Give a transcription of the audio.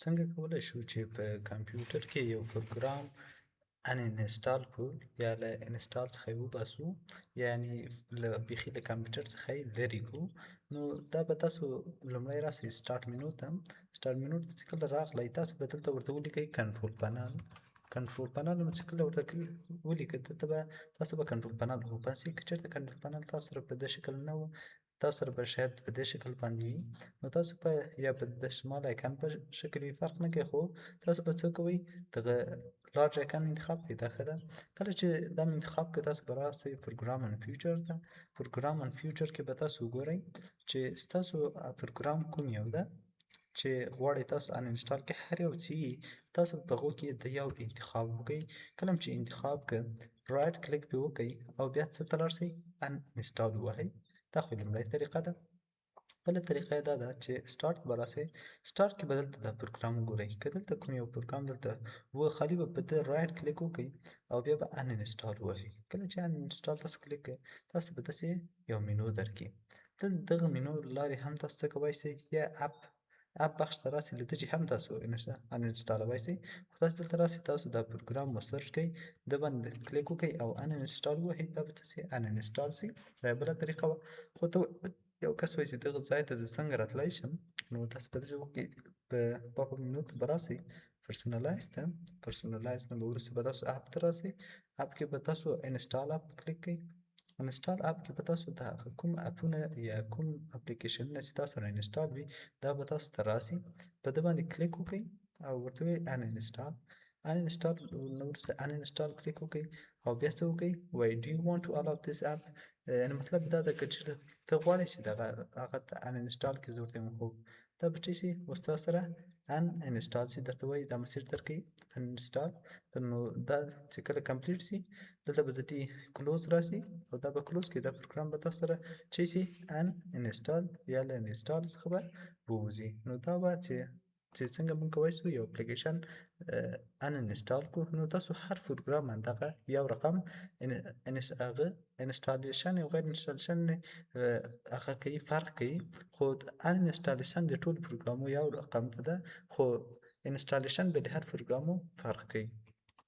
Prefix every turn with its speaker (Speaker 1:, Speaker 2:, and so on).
Speaker 1: څنګه کولی شو چې په کمپیوټر کې یو پروګرام uninstall کړو یا له install څخه یې وباسو، یعنی له بیخي له کمپیوټر څخه یې لرې کړو؟ نو دا به تاسو لومړی راسئ start menu ته. start menu ته چې کله راغلی، تاسو به دلته ورته ولیکئ control panel. control panel نو چې کله ورته ولیکئ، دلته به تاسو به control panel open سي. که چېرته control panel تاسو سره په دې شکل نه و، تاسو سره به شاید په دې شکل باندې وي، نو تاسو په یا په د small icon په شکل وي، فرق نه کوي. خو تاسو به څه کوئ؟ دغه large icon انتخاب کړئ، دا ښه ده. کله چې دا مې انتخاب کړ، تاسو به راسئ program and feature ته. program and feature کې به تاسو وګورئ چې ستاسو پروګرام کوم یو ده چې غواړئ تاسو uninstall کړئ. هر یو چې تاسو په هغو کې د یو انتخاب وکړئ. کله چې انتخاب کړ، right click پې وکړئ او بیا څه ته لاړ شئ؟ uninstall ووهئ. دا خو لومړۍ طریقه ده. بله طریقه یې دا ده چې سټارټ ته به راسئ. سټارټ کې به دلته دا پروګرام وګورئ. که دلته کوم یو پروګرام دلته و خالي به په ده right click وکړئ او بیا به uninstall ووهئ. کله چې uninstall تاسو کلیک کړئ، تاسو به داسې یو مینو درکړي. دغه مینو لارې هم تاسو څه کوی شئ، یا app بخش ته راسئ، له دې هم تاسو uninstall وای شئ. خو تاسو دلته راسئ، تاسو دا پروګرام مو search کړئ، ده باندې کلیک وکړئ او uninstall ووهئ، دا به څه شي؟ uninstall شي. دا بله طریقه وه. خو ته یو کس وایي چې دغه ځای ته زه څنګه راتلی شم؟ نو تاسو په داسې وخت کې په pop menu ته به راسئ، personalize ته. personalize نه به وروسته به تاسو app ته راسئ. app کې به تاسو install app کلیک کړئ. install app کې به تاسو د هغه کوم اپونه یا کوم اپلیکیشنونه چې تاسو سره install وي، دا به تاسو ته راسي. په ده باندې کلیک وکړئ او ورته ووایئ uninstall. uninstall نه وروسته uninstall کلیک وکړئ او بیا څه وکړئ؟ وایي do you want to allow this app؟ یعنی مطلب دا ده که چېرته ته غواړې چې دغه هغه ته uninstall کړې. زه ورته وایم هو. دا به څه شي؟ اوس تاسو سره uninstall شي. درته وایي دا مسیر درکوي uninstall. نو دا چې کله complete شي، دلته به ځټي close راسي او دا به close کړي. دا پروګرام به تاسو سره چې شي uninstall یا له install څخه به ووځي. نو دا به چې څنګه موږ کوی شو یو اپلیکیشن uninstall کړو. نو تاسو هر پروګرام باندې دغه یو رقم هغه installation او غیر installation هغه کوي، فرق کوي. خو uninstallation د ټولو پروګرامو یو رقم ته ده، خو installation به د هر پروګرامو فرق کوي.